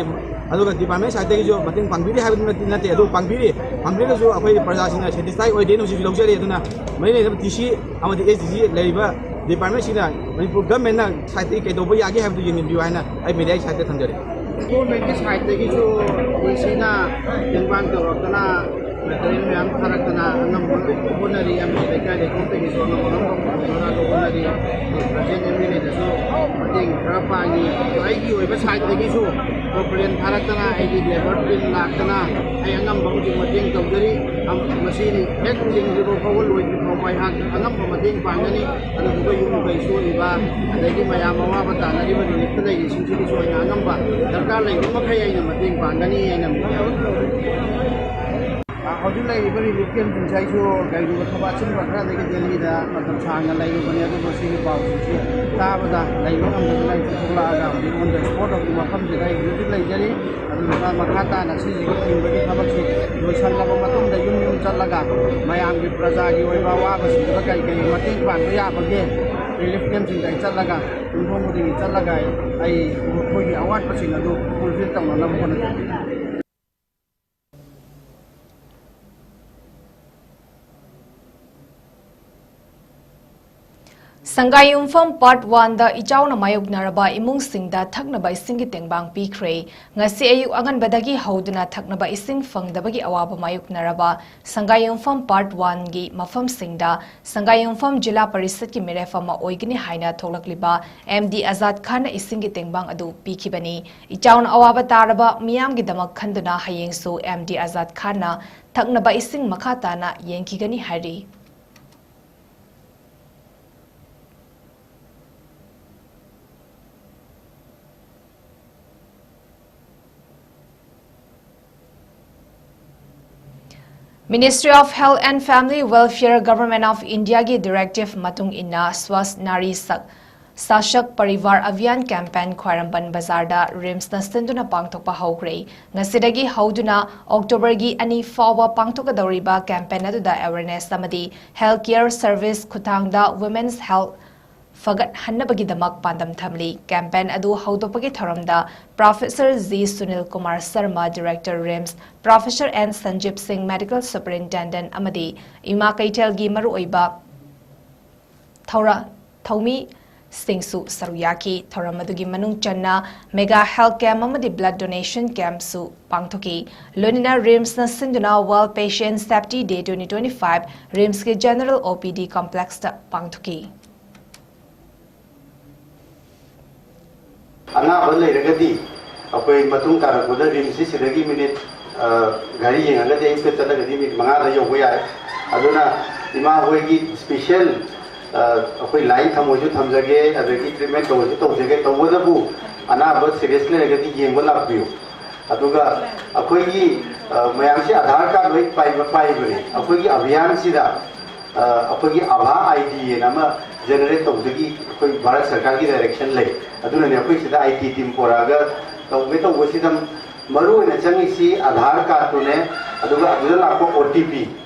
ꯑꯗꯨꯒ ꯗꯤꯄꯥꯔꯠꯃꯦꯟ ꯁꯥꯏꯠꯇꯒꯤꯁꯨ ꯃꯇꯦꯡ ꯄꯥꯡꯕꯤꯔꯤ ꯍꯥꯏꯕꯗꯨ ꯅꯠꯇꯦ, ꯅꯠꯇꯦ, ꯑꯗꯨ ꯄꯥꯡꯕꯤꯔꯤ, ꯄꯥꯡꯕꯤꯔꯒꯁꯨ ꯑꯩꯈꯣꯏ ꯄ꯭ꯔꯖꯥꯁꯤꯡꯅ ꯁꯦꯇꯤꯁꯐꯥꯏ ꯑꯣꯏꯗꯦꯅ ꯍꯧꯖꯤꯛ ꯂꯧꯖꯔꯤ꯫ ꯑꯗꯨꯅ ꯃꯔꯤ ꯂꯩꯅꯕ ꯗꯤ ꯁꯤ ꯑꯃꯗꯤ ꯑꯦꯁ ꯗꯤ ꯁꯤ ꯂꯩꯔꯤꯕ ꯗꯤꯄꯥꯔꯠꯃꯦꯟꯁꯤꯡꯅ ꯃꯅꯤꯄꯨꯔ ꯒꯚꯔꯟꯃꯦꯟꯠꯅ ꯁꯥꯏꯠꯇꯒꯤ ꯀꯩꯗꯧꯕ ꯌꯥꯒꯦ ꯍꯥꯏꯕꯗꯨ ꯌꯦꯡꯁꯤꯟꯕꯤꯌꯨ ꯍꯥꯏꯅ ꯑꯩ ꯃꯦꯗꯤꯌꯥꯒꯤ ꯁꯥꯏꯠꯇ ꯊꯝꯖꯔꯤ꯫ ꯒꯣꯔꯃꯦꯟꯒꯤ ꯁꯥꯏꯠꯇꯒꯤꯁꯨ ꯗꯤ ꯁꯤꯅ ꯇꯦꯡꯕꯥꯡ ꯇꯧꯔꯛꯇꯅ ꯃꯦꯇꯔꯤꯌꯦꯜ ꯃꯌꯥꯝ ꯊꯥꯔꯛꯇꯅ ꯑꯉꯝꯕ ꯍꯣꯠꯅꯔꯤ꯫ ꯑꯃꯗꯤ ꯂꯩꯀꯥꯏ ꯂꯩꯈꯣꯝꯗꯒꯤꯁꯨ ꯑꯉꯝ ꯑꯉꯝꯕ ꯄꯨꯊꯣꯛꯅꯔꯒ ꯍꯣꯠꯅꯔꯤ꯫ ꯄ꯭ꯔꯖꯦꯟ ꯑꯦꯝ ꯑꯦꯜ ꯑꯦꯗꯁꯨ ꯃꯇꯦꯡ ꯈꯔ ꯄꯥꯡꯉꯤ꯫ ꯑꯗꯣ ꯑꯩꯒꯤ ꯑꯣꯏꯕ ꯁꯥꯏꯠꯇꯒꯤꯁꯨ ꯇꯣꯄꯂꯦꯟ ꯊꯥꯔꯛꯇꯅ ꯑꯩꯒꯤ ꯂꯦꯕꯔ ꯇꯤꯝ ꯂꯥꯛꯇꯅ ꯑꯩ ꯑꯉꯝꯕ ꯍꯧꯖꯤꯛ ꯃꯇꯦꯡ ꯇꯧꯖꯔꯤ꯫ ꯑꯝ-, ꯃꯁꯤ ꯍꯦꯛ ꯂꯤꯡꯗ꯭ꯔꯤꯕ ꯐꯥꯎꯕ, ꯂꯣꯏꯗ꯭ꯔꯤ ꯐꯥꯎꯕ ꯑꯩꯍꯥꯛ ꯑꯉꯝꯕ ꯃꯇꯦꯡ ꯄꯥꯡꯒꯅꯤ꯫ ꯑꯗꯨꯗꯨꯒ ꯌꯨꯝ ꯀꯩ ꯁꯣꯛꯏꯕ, ꯑꯗꯒꯤ ꯃꯌꯥꯝ ꯑꯋꯥꯕ ꯇꯥꯅꯔꯤꯕ ꯔꯤꯂꯤꯐꯇ ꯂꯩꯔꯤꯁꯤꯡꯁꯤꯒꯤꯁꯨ ꯑꯩꯅ ꯑꯉꯝꯕ ꯗꯔꯀꯥꯔ ꯂꯩꯕ ꯃꯈꯩ ꯑꯩꯅ ꯃꯇꯦꯡ ꯄꯥꯡꯒꯅꯤ ꯍꯥꯏꯅ ꯑ, ꯍꯧꯖꯤꯛ ꯂꯩꯔꯤꯕ ꯔꯤꯂꯤꯐ ꯀꯦꯝꯞꯁꯤꯡꯁꯦ ꯑꯩꯁꯨ ꯀꯔꯤꯒꯨꯝꯕ ꯊꯕꯛ ꯑꯆꯤꯟꯕ ꯈꯔꯗꯒꯤ ꯗꯦꯜꯂꯤꯗ ꯃꯇꯝ ꯁꯥꯡꯅ ꯂꯩꯔꯨꯕꯅꯤ, ꯑꯗꯨꯕꯨ ꯁꯤꯒꯤ ꯄꯥꯎꯁꯤꯡꯁꯤ ꯇꯥꯕꯗ ꯂꯩꯕ ꯉꯝꯗꯗꯅ ꯑꯩꯁꯨ ꯊꯣꯛꯂꯛꯑꯒ ꯍꯧꯖꯤꯛ on the spot ꯍꯧꯖꯤꯛ ꯃꯐꯝꯁꯤꯗ ꯑꯩ ꯍꯧꯖꯤꯛ ꯍꯧꯖꯤꯛ ꯂꯩꯖꯔꯤ꯫ ꯑꯗꯨꯗꯨꯒ ꯃꯈꯥ ꯇꯥꯅ ꯁꯤꯁꯤꯒꯤ ꯊꯤꯡꯕꯒꯤ ꯊꯕꯛꯁꯤ ꯂꯣꯏꯁꯤꯜꯂꯕ ꯃꯇꯨꯡꯗ ꯌꯨꯝ ꯌꯨꯝ ꯆꯠꯂꯒ ꯃꯌꯥꯝꯒꯤ ꯄ꯭ꯔꯖꯥꯒꯤ ꯑꯣꯏꯕ ꯑꯋꯥꯕꯁꯤꯡꯗꯨꯗ ꯀꯔꯤ ꯀꯔꯤ ꯃꯇꯦꯡ ꯄꯥꯡꯕ ꯌꯥꯕꯒꯦ, ꯔꯤꯂꯤꯐ ꯀꯦꯝꯞꯁꯤꯡꯗ ꯑꯩ ꯆꯠꯂꯒ ꯌꯨꯝꯊꯣꯡ ꯈꯨꯗꯤꯡꯒꯤ ꯆꯠꯂꯒ ꯑꯩ ꯃꯈꯣꯏꯒꯤ ꯑꯋꯥꯠꯄꯁꯤꯡ ꯑꯗꯨ ꯐꯨꯜꯐꯤꯜ ꯇꯧꯅꯅꯕ ꯍꯣꯠꯅꯖꯒꯦ꯫ ꯁꯪꯒꯥꯏꯌꯨꯝꯐꯝ Part One ꯗ ꯏꯆꯥꯎꯅ ꯃꯥꯌꯣꯛꯅꯔꯕ ꯏꯃꯨꯡꯁꯤꯡꯗ ꯊꯛꯅꯕ ꯏꯁꯤꯡꯒꯤ ꯇꯦꯡꯕꯥꯡ ꯄꯤꯈ꯭ꯔꯦ꯫ ꯉꯁꯤ ꯑꯌꯨꯛ ꯑꯉꯟꯕꯗꯒꯤ ꯍꯧꯗꯨꯅ ꯊꯛꯅꯕ ꯏꯁꯤꯡ ꯐꯪꯗꯕꯒꯤ ꯑꯋꯥꯕ ꯃꯥꯌꯣꯛꯅꯔꯕ ꯁꯪꯒꯥꯏꯌꯨꯝꯐꯝ Part One ꯒꯤ ꯃꯐꯝꯁꯤꯡꯗ ꯁꯪꯒꯥꯏꯌꯨꯝꯐꯝ ꯖꯤꯂꯥ ꯄꯔꯤꯁꯠꯀꯤ ꯃꯤꯔꯦꯞ ꯑꯃ ꯑꯣꯏꯒꯅꯤ ꯍꯥꯏꯅ ꯊꯣꯛꯂꯛꯂꯤꯕ ꯑꯦꯝ ꯗꯤ ꯑꯖꯥꯗ ꯈꯥꯟꯅ ꯏꯁꯤꯡꯒꯤ ꯇꯦꯡꯕꯥꯡ ꯑꯗꯨ ꯄꯤꯈꯤꯕꯅꯤ꯫ ꯏꯆꯥꯎꯅ ꯑꯋꯥꯕ ꯇꯥꯔꯕ ꯃꯤꯌꯥꯝꯒꯤꯗꯃꯛ ꯈꯟꯗꯨꯅ ꯍꯌꯦꯡꯁꯨ ꯑꯦꯝ ꯗꯤ ꯑꯖꯥꯗ ꯈꯥꯟꯅ ꯊꯛꯅꯕ ꯏꯁꯤꯡ ꯃꯈꯥ ꯇꯥꯅ ꯌꯦꯡꯈꯤꯒꯅꯤ ꯍꯥꯏꯔꯤ꯫ Ministry of Health and Family Welfare, Government of India ꯒꯤ directive ꯃꯇꯨꯡ ꯏꯟꯅ ꯁ꯭ꯋꯥꯁ ꯅꯥꯔꯤ ꯁꯛ ꯁꯥꯁꯛ ꯄꯔꯤꯚꯥꯔ ꯑꯚꯤꯌꯥꯟ campaign ꯈ꯭ꯋꯥꯏꯔꯝꯕꯟ ꯕꯖꯥꯔꯗ ꯔꯤꯝꯁꯅ ꯁꯤꯟꯗꯨꯅ ꯄꯥꯡꯊꯣꯛꯄ ꯍꯧꯈ꯭ꯔꯦ꯫ ꯉꯁꯤꯗꯒꯤ ꯍꯧꯗꯨꯅ ꯑꯣꯛꯇꯣꯕꯔꯒꯤ ꯑꯅꯤ ꯐꯥꯎꯕ ꯄꯥꯡꯊꯣꯛꯀꯗꯧꯔꯤꯕ campaign ꯑꯗꯨꯗ awareness ꯑꯃꯗꯤ health care service ꯈꯨꯠꯊꯥꯡꯗ women's health ꯐꯒꯠꯍꯟꯅꯕꯒꯤꯗꯃꯛ ꯄꯥꯟꯗꯝ ꯊꯝꯂꯤ꯫ Campaign ꯑꯗꯨ ꯍꯧꯗꯣꯛꯄꯒꯤ ꯊꯧꯔꯝꯗ Professor G Sunil Kumar Sharma, Director RIMS, Professor N Sanjib Singh, Medical Superintendent, ꯑꯃꯗꯤ ꯏꯃꯥ ꯀꯩꯊꯦꯜꯒꯤ ꯃꯔꯨꯑꯣꯏꯕ ꯊꯧꯔ-, ꯊꯧꯃꯤꯁꯤꯡꯁꯨ ꯁꯔꯨꯛ ꯌꯥꯈꯤ꯫ ꯊꯧꯔꯝ ꯑꯗꯨꯒꯤ ꯃꯅꯨꯡ ꯆꯟꯅ mega health camp ꯑꯃꯗꯤ blood donation campꯁꯨ ꯄꯥꯡꯊꯣꯛꯈꯤ꯫ ꯂꯣꯏꯅꯅ ꯔꯤꯝꯁꯅ ꯁꯤꯟꯗꯨꯅ World Patient Safety Day twenty twenty five ꯔꯤꯝꯁꯀꯤ General O P D complexꯇ ꯄꯥꯡꯊꯣꯛꯈꯤ꯫ ꯑꯅꯥꯕ ꯂꯩꯔꯒꯗꯤ ꯑꯩꯈꯣꯏ ꯃꯇꯨꯡ ꯇꯥꯔꯛꯄꯗ ꯔꯤꯝꯁꯁꯤ ꯁꯤꯗꯒꯤ ꯃꯤꯅꯤꯠ, ꯑ, ꯒꯥꯔꯤ ꯌꯦꯡꯉꯒꯗꯤ ꯑꯌꯨꯛꯇ ꯆꯠꯂꯒꯗꯤ ꯃꯤꯅꯤꯠ ꯃꯉꯥꯗ ꯌꯧꯕ ꯌꯥꯏ꯫ ꯑꯗꯨꯅ ꯏꯃꯥ ꯍꯣꯏꯒꯤ special, ꯑ, ꯑꯩꯈꯣꯏ line ꯊꯝꯃꯣꯏꯁꯨ ꯊꯝꯖꯒꯦ, ꯑꯗꯒꯤ treatment ꯇꯧꯕꯁꯨ ꯇꯧꯖꯒꯦ꯫ ꯇꯧꯕꯇꯕꯨ ꯑꯅꯥꯕ serious ꯂꯩꯔꯒꯗꯤ ꯌꯦꯡꯕ ꯂꯥꯛꯄꯤꯌꯨ꯫ ꯑꯗꯨꯒ ꯑꯩꯈꯣꯏꯒꯤ, ꯑ, ꯃꯌꯥꯝꯁꯤ ꯑꯙꯥꯔ ꯀꯥꯔꯗ ꯂꯣꯏ ꯄꯥꯏꯕ, ꯄꯥꯏꯕꯅꯤ꯫ ꯑꯩꯈꯣꯏꯒꯤ ꯑꯚꯤꯌꯥꯟꯁꯤꯗ ꯑ, ꯑꯩꯈꯣꯏꯒꯤ ꯑꯚꯥ ID ꯍꯥꯏꯅ ꯑꯃ generate ꯇꯧꯕꯗꯒꯤ ꯑꯩꯈꯣꯏ ꯚꯥꯔꯠ ꯁꯔꯀꯥꯔꯒꯤ direction ꯂꯩ꯫ ꯑꯗꯨꯅꯅꯦ ꯑꯩꯈꯣꯏ ꯁꯤꯗ IT team ꯄꯨꯔꯛꯑꯒ ꯇꯧꯒꯦ ꯇꯧꯕꯁꯤꯗ ꯃꯔꯨ ꯑꯣꯏꯅ ꯆꯪꯉꯤꯁꯤ ꯑꯙꯥꯔ ꯀꯥꯔꯗꯇꯨꯅꯦ, ꯑꯗꯨꯒ ꯑꯗꯨꯗ ꯂꯥꯛꯄ OTP,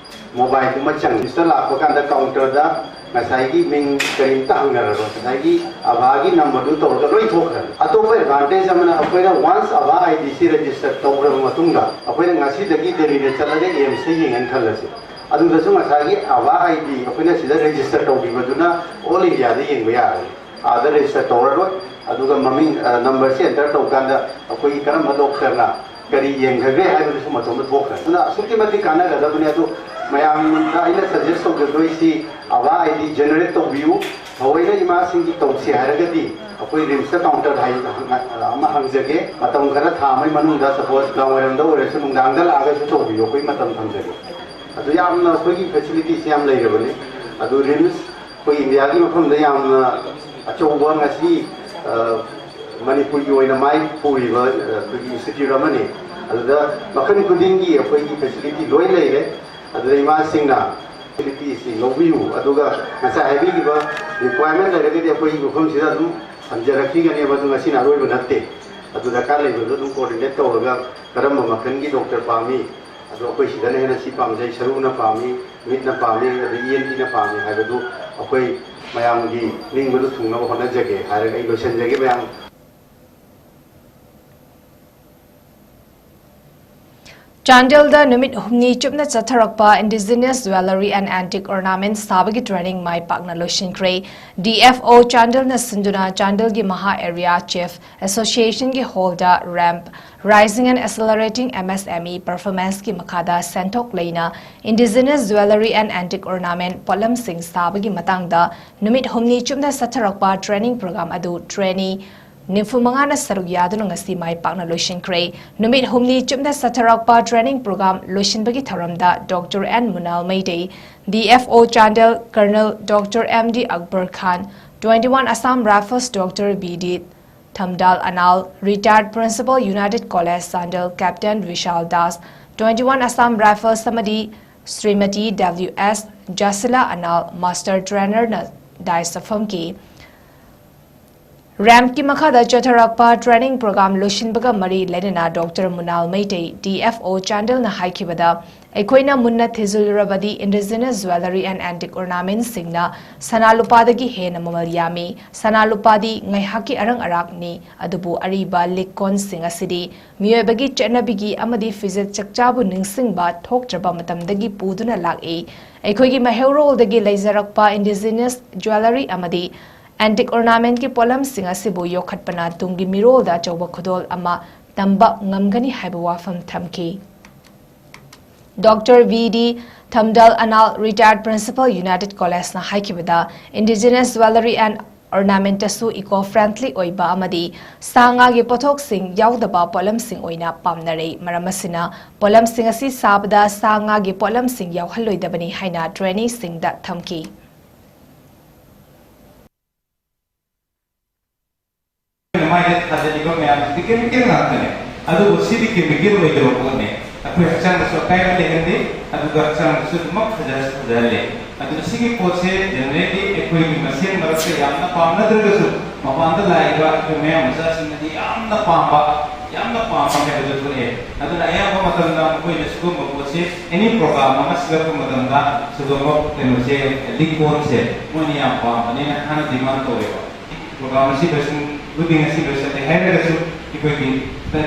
mobileꯗꯨꯃ ꯆꯪꯉꯤ꯫ ꯁꯤꯗ ꯂꯥꯛꯄ ꯀꯥꯟꯗ counterꯗ ꯉꯁꯥꯏꯒꯤ ꯃꯤꯡ ꯀꯔꯤꯝꯇ ꯍꯪꯅꯔꯔꯣꯏ, ꯉꯁꯥꯏꯒꯤ ꯑꯚꯥꯒꯤ numberꯗꯨ ꯇꯧꯔꯒ ꯂꯣꯏ ꯊꯣꯛꯈ꯭ꯔꯅꯤ꯫ ꯑꯇꯣꯞꯄ advantage ꯑꯃꯅ ꯑꯩꯈꯣꯏꯅ once ꯑꯚꯥ IDꯁꯤ register ꯇꯧꯈ꯭ꯔꯕ ꯃꯇꯨꯡꯗ ꯑꯩꯈꯣꯏꯅ ꯉꯁꯤꯗꯒꯤ ꯗꯦꯜꯂꯤꯗ ꯆꯠꯂꯒ AIIMSꯇ ꯌꯦꯡꯒꯦꯅ ꯈꯜꯂꯁꯤ꯫ ꯑꯗꯨꯗꯁꯨ ꯉꯁꯥꯏꯒꯤ ꯑꯥꯚꯥ ꯑꯥꯏ ꯗꯤ ꯑꯩꯈꯣꯏꯅ ꯁꯤꯗ ꯔꯦꯖꯤꯁꯇꯔ ꯇꯧꯈꯤꯕꯗꯨꯅ ꯑꯣꯜ ꯏꯟꯗꯤꯌꯥꯗ ꯌꯦꯡꯕ ꯌꯥꯔꯅꯤ꯫ ꯑꯥꯗ ꯔꯦꯖꯤꯁꯇꯔ ꯇꯧꯔꯔꯣꯏ꯫ ꯑꯗꯨꯒ ꯃꯃꯤꯡ, ꯑ, ꯅꯝꯕꯔꯁꯤ ꯑꯦꯟꯇꯔ ꯇꯧꯀꯥꯟꯗ ꯑꯩꯈꯣꯏꯒꯤ ꯀꯔꯝꯕ ꯗꯣꯛꯇꯔꯅ ꯀꯔꯤ ꯌꯦꯡꯈ꯭ꯔꯒꯦ ꯍꯥꯏꯕꯗꯨꯁꯨ ꯃꯇꯣꯝꯇ ꯊꯣꯛꯈ꯭ꯔꯦ꯫ ꯑꯗꯨꯅ ꯑꯁꯨꯛꯀꯤ ꯃꯇꯤꯛ ꯀꯥꯟꯅꯒꯗꯕꯅꯤ꯫ ꯑꯗꯨ ꯃꯌꯥꯝꯗ ꯑꯩꯅ ꯁꯖꯦꯁ ꯇꯧꯖꯗꯣꯏꯁꯤ, ꯑꯥꯚꯥ ꯑꯥꯏ ꯗꯤ ꯖꯦꯅꯦꯔꯦꯠ ꯇꯧꯕꯤꯌꯨ꯫ ꯊꯑꯣꯏꯅ ꯏꯃꯥꯁꯤꯡꯒꯤ ꯇꯧꯁꯤ ꯍꯥꯏꯔꯒꯗꯤ ꯑꯩꯈꯣꯏ ꯔꯤꯝꯁꯇ ꯀꯥꯎꯟꯇꯔ ꯍꯥꯏ-, ꯑꯃ ꯍꯥꯡꯖꯒꯦ꯫ ꯃꯇꯝ ꯈꯔ, ꯊꯥ ꯑꯃꯒꯤ ꯃꯅꯨꯡꯗ, ꯁꯄꯣꯁ, ꯅꯨꯡꯗꯥꯡꯋꯥꯏꯔꯝꯗ ꯑꯣꯏꯔꯁꯨ ꯅꯨꯡꯗꯥꯡꯗ ꯂꯥꯛꯑꯒꯁꯨ ꯇꯧꯕꯤꯌꯨ, ꯑꯩꯈꯣꯏ ꯃꯇꯝ ꯊꯝꯖꯒꯦ꯫ ꯑꯗꯨ ꯌꯥꯝꯅ ꯑꯩꯈꯣꯏꯒꯤ ꯐꯦꯁꯤꯂꯤꯇꯤꯁꯤ ꯌꯥꯝ ꯂꯩꯔꯕꯅꯤ꯫ ꯑꯗꯨ ꯔꯤꯝꯁ ꯑꯩꯈꯣꯏ ꯏꯟꯗꯤꯌꯥꯒꯤ ꯃꯐꯝꯗ ꯌꯥꯝꯅ ꯑꯆꯧꯕ ꯉꯁꯤ, ꯑ, ꯃꯅꯤꯄꯨꯔꯒꯤ ꯑꯣꯏꯅ ꯃꯥꯏ ꯄꯨꯔꯤꯕ, ꯑ, ꯑꯩꯈꯣꯏꯒꯤ ꯏꯟꯁꯇꯤꯇ꯭ꯌꯨꯠ ꯑꯃꯅꯤ꯫ ꯑꯗꯨꯗ ꯃꯈꯜ ꯈꯨꯗꯤꯡꯒꯤ ꯑꯩꯈꯣꯏꯒꯤ ꯐꯦꯁꯤꯂꯤꯇꯤ ꯂꯣꯏ ꯂꯩꯔꯦ꯫ ꯑꯗꯨꯗ ꯏꯃꯥꯁꯤꯡꯅ ꯐꯦꯁꯤꯂꯤꯇꯤꯁꯤ ꯂꯧꯕꯤꯌꯨ꯫ ꯑꯗꯨꯒ ꯉꯁꯥꯏ ꯍꯥꯏꯕꯤꯈꯤꯕ ꯔꯤꯀ꯭ꯋꯥꯏꯔꯃꯦꯟ ꯂꯩꯔꯒꯗꯤ ꯑꯩꯈꯣꯏꯒꯤ ꯃꯐꯝꯁꯤꯗ ꯑꯗꯨꯝ ꯊꯝꯖꯔꯛꯈꯤꯒꯅꯦꯕ꯫ ꯑꯗꯨ ꯉꯁꯤꯅ ꯑꯔꯣꯏꯕ ꯅꯠꯇꯦ꯫ ꯑꯗꯨ ꯗꯔꯀꯥꯔ ꯂꯩꯕꯗꯨ ꯑꯗꯨꯝ ꯀꯣꯑꯣꯔꯗꯤꯅꯦꯠ ꯇꯧꯔꯒ ꯀꯔꯝꯕ ꯃꯈꯜꯒꯤ ꯗꯣꯛꯇꯔ ꯄꯥꯝꯃꯤ, ꯑꯗꯣ ꯑꯩꯈꯣꯏ ꯁꯤꯗꯅ ꯍꯦꯟꯅ ꯁꯤ ꯄꯥꯝꯖꯩ, ꯁꯔꯨꯅ ꯄꯥꯝꯃꯤ, ꯃꯤꯠꯅ ꯄꯥꯝꯃꯤ, ꯑꯗꯩ ꯏ ꯑꯦꯟ ꯇꯤꯅ ꯄꯥꯝꯃꯤ ꯍꯥꯏꯕꯗꯨ ꯑꯩꯈꯣꯏ ꯃꯌꯥꯝꯒꯤ ꯅꯤꯡꯕꯗꯨ ꯊꯨꯡꯅꯕ ꯍꯣꯠꯅꯖꯒꯦ ꯍꯥꯏꯔꯒ ꯑꯩ ꯂꯣꯏꯁꯤꯟꯖꯒꯦ ꯃꯌꯥꯝ꯫ ꯆꯥꯟꯗꯦꯜꯗ ꯅꯨꯃꯤꯠ ꯍꯨꯝꯅꯤ ꯆꯨꯞꯅ ꯆꯠꯊꯔꯛꯄ Indigenous Jewellery and Antique Ornament ꯁꯥꯕꯒꯤ training ꯃꯥꯏ ꯄꯥꯛꯅ ꯂꯣꯏꯁꯤꯟꯈ꯭ꯔꯦ꯫ D F O ꯆꯥꯟꯗꯦꯜꯅ ꯁꯤꯟꯗꯨꯅ ꯆꯥꯟꯗꯦꯜꯒꯤ ꯃꯍꯥ ꯑꯦꯔꯤꯌꯥ ꯆꯤꯐ ꯑꯦꯁꯣꯁꯤꯌꯦꯁꯟꯒꯤ ꯍꯣꯜꯗ ramp Rising and Accelerating M S M E Performanceꯀꯤ ꯃꯈꯥꯗ ꯁꯦꯟꯊꯣꯛ ꯂꯩꯅ Indigenous Jewellery and Antique Ornament ꯄꯣꯠꯂꯝꯁꯤꯡ ꯁꯥꯕꯒꯤ ꯃꯇꯥꯡꯗ ꯅꯨꯃꯤꯠ ꯍꯨꯝꯅꯤ ꯆꯨꯞꯅ ꯆꯠꯊꯔꯛꯄ training program ꯑꯗꯨ trainee ꯅꯤꯐꯨ ꯃꯉꯥꯅ ꯁꯔꯨꯛ ꯌꯥꯗꯨꯅ ꯉꯁꯤ ꯃꯥꯏ ꯄꯥꯛꯅ ꯂꯣꯏꯁꯤꯟꯈ꯭ꯔꯦ꯫ ꯅꯨꯃꯤꯠ ꯍꯨꯝꯅꯤ ꯆꯨꯞꯅ ꯆꯠꯊꯔꯛꯄ training program ꯂꯣꯏꯁꯤꯟꯕꯒꯤ ꯊꯧꯔꯝꯗ Doctor N ꯃꯨꯅꯥꯜ Meitei, D F O Chandel, Colonel Doctor M D Akbar ꯈꯥꯟ, twenty one Assam Rifles Doctor B D ꯊꯝꯗꯥꯜ Anal, retired Principal United College Chandel Captain ꯕꯤꯁꯥꯜ Das, twenty one Assam Rifles ꯑꯃꯗꯤ Shrimati W S ꯖꯥꯁꯤꯂꯥ Anal, master trainerꯅ dais ꯐꯝꯈꯤ꯫ ꯔꯦꯝꯞꯀꯤ ꯃꯈꯥꯗ ꯆꯠꯊꯔꯛꯄ training program ꯂꯣꯏꯁꯤꯟꯕꯒ ꯃꯔꯤ ꯂꯩꯅꯅ doctor Munal Meitei, D F O ꯆꯥꯟꯗꯦꯜꯅ ꯍꯥꯏꯈꯤꯕꯗ, ꯑꯩꯈꯣꯏꯅ ꯃꯨꯟꯅ ꯊꯤꯖꯤꯜꯂꯨꯔꯕꯗꯤ indigenous jewellery and antique ornamentsꯁꯤꯡꯅ ꯁꯅꯥ ꯂꯨꯄꯥꯗꯒꯤ ꯍꯦꯟꯅ ꯃꯃꯜ ꯌꯥꯝꯃꯤ꯫ ꯁꯅꯥ ꯂꯨꯄꯥꯗꯤ ꯉꯥꯏꯍꯥꯛꯀꯤ ꯑꯔꯪ ꯑꯔꯥꯛꯅꯤ, ꯑꯗꯨꯕꯨ ꯑꯔꯤꯕ ꯂꯤꯛ ꯀꯣꯟꯁꯤꯡ ꯑꯁꯤꯗꯤ ꯃꯤꯑꯣꯏꯕꯒꯤ ꯆꯠꯅꯕꯤꯒꯤ ꯑꯃꯗꯤ ꯐꯤꯖꯦꯠ ꯆꯛꯆꯥꯕꯨ ꯅꯤꯡꯁꯤꯡꯕ ꯊꯣꯛꯇ꯭ꯔꯕ ꯃꯇꯝꯗꯒꯤ ꯄꯨꯗꯨꯅ ꯂꯥꯛꯏ꯫ ꯑꯩꯈꯣꯏꯒꯤ ꯃꯩꯍꯧꯔꯣꯜꯗꯒꯤ ꯂꯩꯖꯔꯛꯄ indigenous jewellery ꯑꯃꯗꯤ antique ornamentꯀꯤ ꯄꯣꯠꯂꯝꯁꯤꯡ ꯑꯁꯤꯕꯨ ꯌꯣꯛꯈꯠꯄꯅ ꯇꯨꯡꯒꯤ ꯃꯤꯔꯣꯜꯗ ꯑꯆꯧꯕ ꯈꯨꯗꯣꯜ ꯑꯃ ꯇꯝꯕ ꯉꯝꯒꯅꯤ ꯍꯥꯏꯕ ꯋꯥꯐꯝ ꯊꯝꯈꯤ꯫ Doctor V D Thamdal Anal, retired principal, United Collegeꯅ ꯍꯥꯏꯈꯤꯕꯗ, indigenous jewellery and ornamentꯇꯁꯨ eco-friendly ꯑꯣꯏꯕ ꯑꯃꯗꯤ ꯁꯥ ꯉꯥꯒꯤ ꯄꯣꯠꯊꯣꯛꯁꯤꯡ ꯌꯥꯎꯗꯕ ꯄꯣꯠꯂꯝꯁꯤꯡ ꯑꯣꯏꯅ ꯄꯥꯝꯅꯔꯦ꯫ ꯃꯔꯝ ꯑꯁꯤꯅ, ꯄꯣꯠꯂꯝꯁꯤꯡ ꯑꯁꯤ ꯁꯥꯕꯗ ꯁꯥ ꯉꯥꯒꯤ ꯄꯣꯠꯂꯝꯁꯤꯡ ꯌꯥꯎꯍꯜꯂꯣꯏꯗꯕꯅꯤ ꯍꯥꯏꯅ traineeꯁꯤꯡꯗ ꯊꯝꯈꯤ꯫ ꯑꯩꯈꯣꯏꯅ ꯃꯥꯏꯗ ꯊꯥꯖꯤꯜꯂꯤꯕ ꯃꯌꯥꯝꯁꯤꯗꯤ chemical ꯉꯥꯛꯇꯅꯦ꯫ ꯑꯗꯨꯕꯨ ꯁꯤꯗꯤ chemical ꯑꯣꯏꯗꯕ ꯄꯣꯠꯅꯦ꯫ ꯑꯩꯈꯣꯏ ꯍꯛꯆꯥꯡꯗꯁꯨ ꯑꯀꯥꯏꯕ ꯂꯩꯍꯟꯗꯦ, ꯑꯗꯨꯒ ꯍꯛꯆꯥꯡꯗꯁꯨ ꯑꯗꯨꯃꯛ ꯐꯖ-, ꯐꯖꯍꯜꯂꯦ꯫ ꯑꯗꯨꯅ ꯁꯤꯒꯤ ꯄꯣꯠꯁꯦ generally ꯑꯩꯈꯣꯏꯒꯤ ꯃꯁꯦꯟ ꯃꯔꯛꯇ ꯌꯥꯝꯅ ꯄꯥꯝꯅꯗ꯭ꯔꯒꯁꯨ, ꯃꯄꯥꯟꯗ ꯂꯥꯛꯏꯕ ꯑꯩꯈꯣꯏ ꯃꯌꯥꯡ ꯃꯆꯥꯁꯤꯡꯅꯗꯤ ꯌꯥꯝꯅ ꯄꯥꯝꯕ, ꯌꯥꯝꯅ ꯄꯥꯝꯕ ꯍꯥꯏꯕꯗꯨ ꯊꯣꯛꯑꯦ꯫ ꯑꯗꯨꯅ ꯑꯌꯥꯝꯕ ꯃꯇꯝꯗ ꯃꯈꯣꯏꯅ ꯁꯤꯒꯨꯝꯕ ꯄꯣꯠꯁꯦ, any program ꯑꯃ ꯁꯤꯜꯂꯛꯄ ꯃꯇꯝꯗ ꯁꯤꯒꯨꯝꯕ ꯀꯩꯅꯣꯁꯦ, ꯂꯤꯛ ꯀꯣꯟꯁꯦ ꯃꯣꯏꯅ ꯌꯥꯝ ꯄꯥꯝꯕꯅꯤꯅ ꯍꯥꯟꯅ demand ꯇꯧꯋꯦꯕ꯫ Program ꯑꯁꯤ ꯂꯣꯏꯁꯤꯟꯕꯨꯗꯤ ꯉꯁꯤ ꯂꯣꯏꯁꯤꯜꯂꯦ ꯍꯥꯏꯔꯒꯁꯨ, ꯑꯩꯈꯣꯏꯒꯤ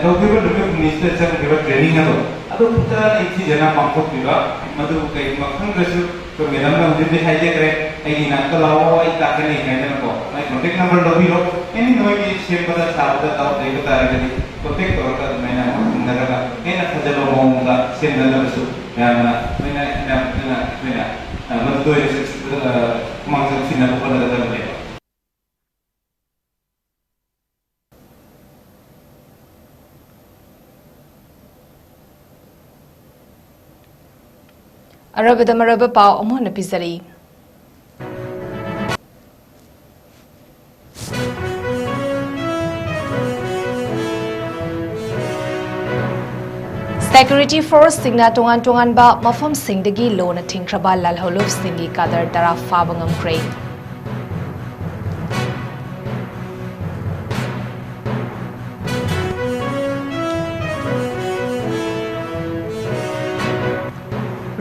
ꯇꯧꯈꯤꯕ ꯅꯨꯃꯤꯠ ꯍꯨꯝꯅꯤꯁꯤꯗ ꯆꯪꯈꯤꯕ training ꯑꯗꯣ ꯑꯗꯨ ꯐꯖꯅ ꯅꯤꯡꯊꯤꯖꯅ ꯄꯥꯡꯊꯣꯛꯄꯤꯕ, ꯃꯗꯨ ꯀꯩꯒꯨꯝꯕ ꯈꯪꯗ꯭ꯔꯁꯨ ꯑꯩꯈꯣꯏ madamꯅ ꯍꯧꯖꯤꯛꯇꯤ ꯍꯥꯏꯖꯈ꯭ꯔꯦ, "ꯑꯩꯒꯤ ꯏꯅꯥꯛꯇ ꯂꯥꯛꯑꯣ, ꯑꯩ ꯇꯥꯛꯀꯅꯤ" ꯍꯥꯏꯗꯅꯀꯣ꯫ ꯃꯥꯏ contact number ꯂꯧꯕꯤꯔꯣ, any ꯅꯣꯏꯒꯤ ꯁꯦꯝꯕꯗ ꯁꯥꯕꯗ doubt ꯂꯩꯕ ꯇꯥꯔꯒꯗꯤ contact ꯇꯧꯔꯒ ꯑꯗꯨꯃꯥꯏꯅ ꯑꯃꯨꯛ ꯍꯪꯅꯔꯒ ꯍꯦꯟꯅ ꯐꯖꯕ ꯃꯑꯣꯡꯗ ꯁꯦꯝꯅꯅꯕꯁꯨ ꯃꯌꯥꯝꯅ ꯂꯣꯏꯅ ꯏꯅꯥꯛ ꯈꯨꯟꯅ ꯑꯩꯈꯣꯏꯅ, ꯑ, ꯃꯗꯨꯗ ꯑꯣꯏꯔꯁꯨ, ꯑ, ꯈꯨꯃꯥꯡ ꯆꯥꯎꯁꯤꯟꯅꯕ ꯍꯣꯠꯅꯒꯗꯕꯅꯦꯕ꯫ ꯑꯔꯣꯏꯕꯗ ꯃꯔꯨꯑꯣꯏꯕ ꯄꯥꯎ ꯑꯃꯨꯛ ꯍꯟꯅ ꯄꯤꯖꯔꯤ꯫ Security forceꯁꯤꯡꯅ ꯇꯣꯉꯥꯟ ꯇꯣꯉꯥꯟꯕ ꯃꯐꯝꯁꯤꯡꯗꯒꯤ ꯂꯣꯅ ꯊꯤꯡꯈ꯭ꯔꯕ ꯂꯥꯜꯍꯧꯂꯨꯞꯁꯤꯡꯒꯤ ꯀꯥꯗꯔ ꯇꯔꯥ ꯐꯥꯕ ꯉꯝꯈ꯭ꯔꯦ꯫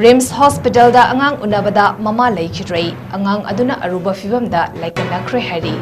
ꯔꯤꯝꯁ ꯍꯣꯁꯄꯤꯇꯥꯜꯗ ꯑꯉꯥꯡ ꯎꯅꯕꯗ ꯃꯃꯥ ꯂꯩꯈꯤꯗ꯭ꯔꯦ꯫ ꯑꯉꯥꯡ ꯑꯗꯨꯅ ꯑꯔꯨꯕ ꯐꯤꯚꯝꯗ ꯂꯥꯏꯀꯠꯅꯈ꯭ꯔꯦ ꯍꯥꯏꯔꯤ꯫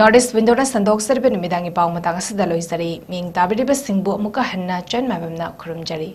North East Window ꯅ ꯁꯟꯗꯣꯛꯆꯔꯤꯕ ꯅꯨꯃꯤꯗꯥꯡꯒꯤ ꯄꯥꯎ ꯃꯇꯥꯡ ꯑꯁꯤꯗ ꯂꯣꯏꯖꯔꯤ꯫ ꯃꯤꯡ ꯇꯥꯕꯤꯔꯤꯕꯁꯤꯡꯕꯨ ꯑꯃꯨꯛꯀ ꯍꯟꯅ ꯆꯟ ꯃꯥꯏꯕꯝꯅ ꯈꯨꯔꯨꯝꯖꯔꯤ꯫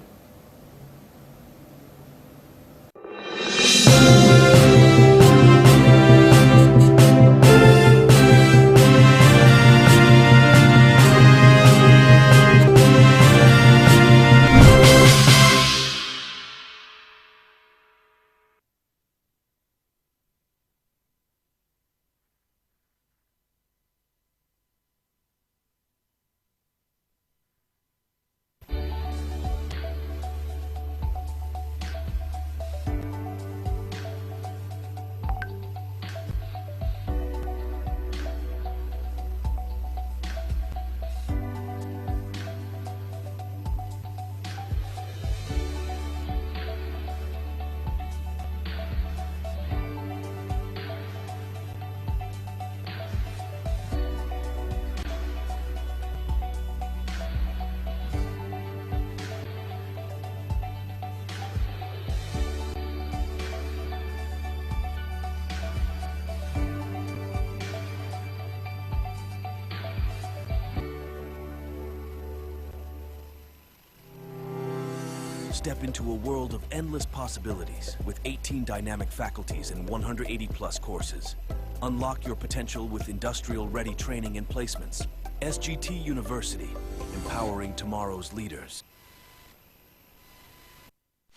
Step into a world of endless possibilities with eighteen dynamic faculties and one hundred eighty plus courses. Unlock your potential with industrial ready training and placements. S G T University, empowering tomorrow's leaders.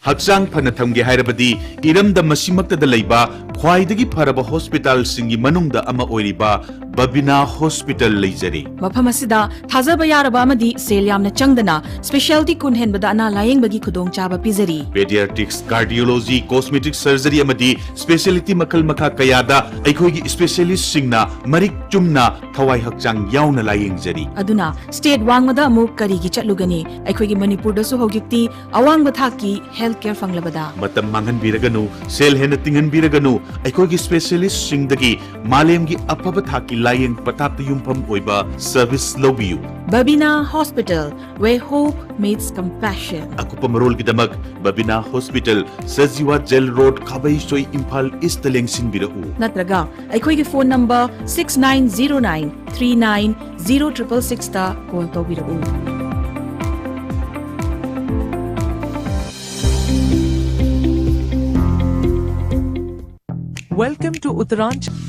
ꯍꯛꯆꯥꯡ ꯐꯅ ꯊꯝꯒꯦ ꯍꯥꯏꯔꯕꯗꯤ ꯏꯔꯝꯗꯝ ꯑꯁꯤꯃꯛꯇꯗ ꯂꯩꯕ ꯈ꯭ꯋꯥꯏꯗꯒꯤ ꯐꯔꯕ ꯍꯣꯁꯄꯤꯇꯥꯜꯁꯤꯡꯒꯤ ꯃꯅꯨꯡꯗ ꯑꯃ ꯑꯣꯏꯔꯤꯕ ꯕꯕꯤꯅꯥ ꯍꯣꯁꯄꯤꯇꯥꯜ ꯂꯩꯖꯔꯤ꯫ ꯃꯐꯝ ꯑꯁꯤꯗ ꯊꯥꯖꯕ ꯌꯥꯔꯕ ꯑꯃꯗꯤ ꯁꯦꯜ ꯌꯥꯝꯅ ꯆꯪꯗꯅ specialty ꯀꯨꯟ ꯍꯦꯟꯕꯗ ꯑꯅꯥ ꯂꯥꯌꯦꯡꯕꯒꯤ ꯈꯨꯗꯣꯡꯆꯥꯕ ꯄꯤꯖꯔꯤ꯫ Pediatrics, cardiology, cosmetic surgery ꯑꯃꯗꯤ specialty ꯃꯈꯜ ꯃꯈꯥ ꯀꯌꯥꯗ ꯑꯩꯈꯣꯏꯒꯤ specialistꯁꯤꯡꯅ ꯃꯔꯤꯛ ꯆꯨꯝꯅ ꯊꯋꯥꯏ ꯍꯛꯆꯥꯡ ꯌꯥꯎꯅ ꯂꯥꯌꯦꯡꯖꯔꯤ꯫ ꯑꯗꯨꯅ state ꯋꯥꯡꯃꯗ ꯑꯃꯨꯛ ꯀꯔꯤꯒꯤ ꯆꯠꯂꯨꯒꯅꯤ? ꯑꯩꯈꯣꯏꯒꯤ ꯃꯅꯤꯄꯨꯔꯗꯁꯨ ꯍꯧꯖꯤꯛꯇꯤ ꯑꯋꯥꯡꯕ ꯊꯥꯛꯀꯤ health care ꯐꯪꯂꯕꯗ꯫ ꯃꯇꯝ ꯃꯥꯡꯍꯟꯕꯤꯔꯒꯅꯨ, ꯁꯦꯜ ꯍꯦꯟꯅ ꯇꯤꯡꯍꯟꯕꯤꯔꯒꯅꯨ, ꯑꯩꯈꯣꯏꯒꯤ specialistꯁꯤꯡꯗꯒꯤ ꯃꯥꯂꯦꯝꯒꯤ ꯑꯐꯕ ꯊꯥꯛꯀꯤ ꯂꯥꯌꯦꯡ ꯄꯊꯥꯞꯇ ꯌꯨꯝꯐꯝ ꯑꯣꯏꯕ service ꯂꯧꯕꯤꯌꯨ꯫ Babina Hospital, where hope meets compassion. ꯑꯀꯨꯞꯄ ꯃꯔꯣꯜꯒꯤꯗꯃꯛ Babina hospital, Sajiwa jail road, Khabeisoi, Imphal east ꯂꯦꯡꯁꯤꯟꯕꯤꯔꯛꯎ꯫ ꯅꯠꯇ꯭ꯔꯒ ꯑꯩꯈꯣꯏꯒꯤ phone number six nine zero nine three nine zero triple sixꯇ call ꯇꯧꯕꯤꯔꯛꯎ꯫ Welcome to Uttaranchal.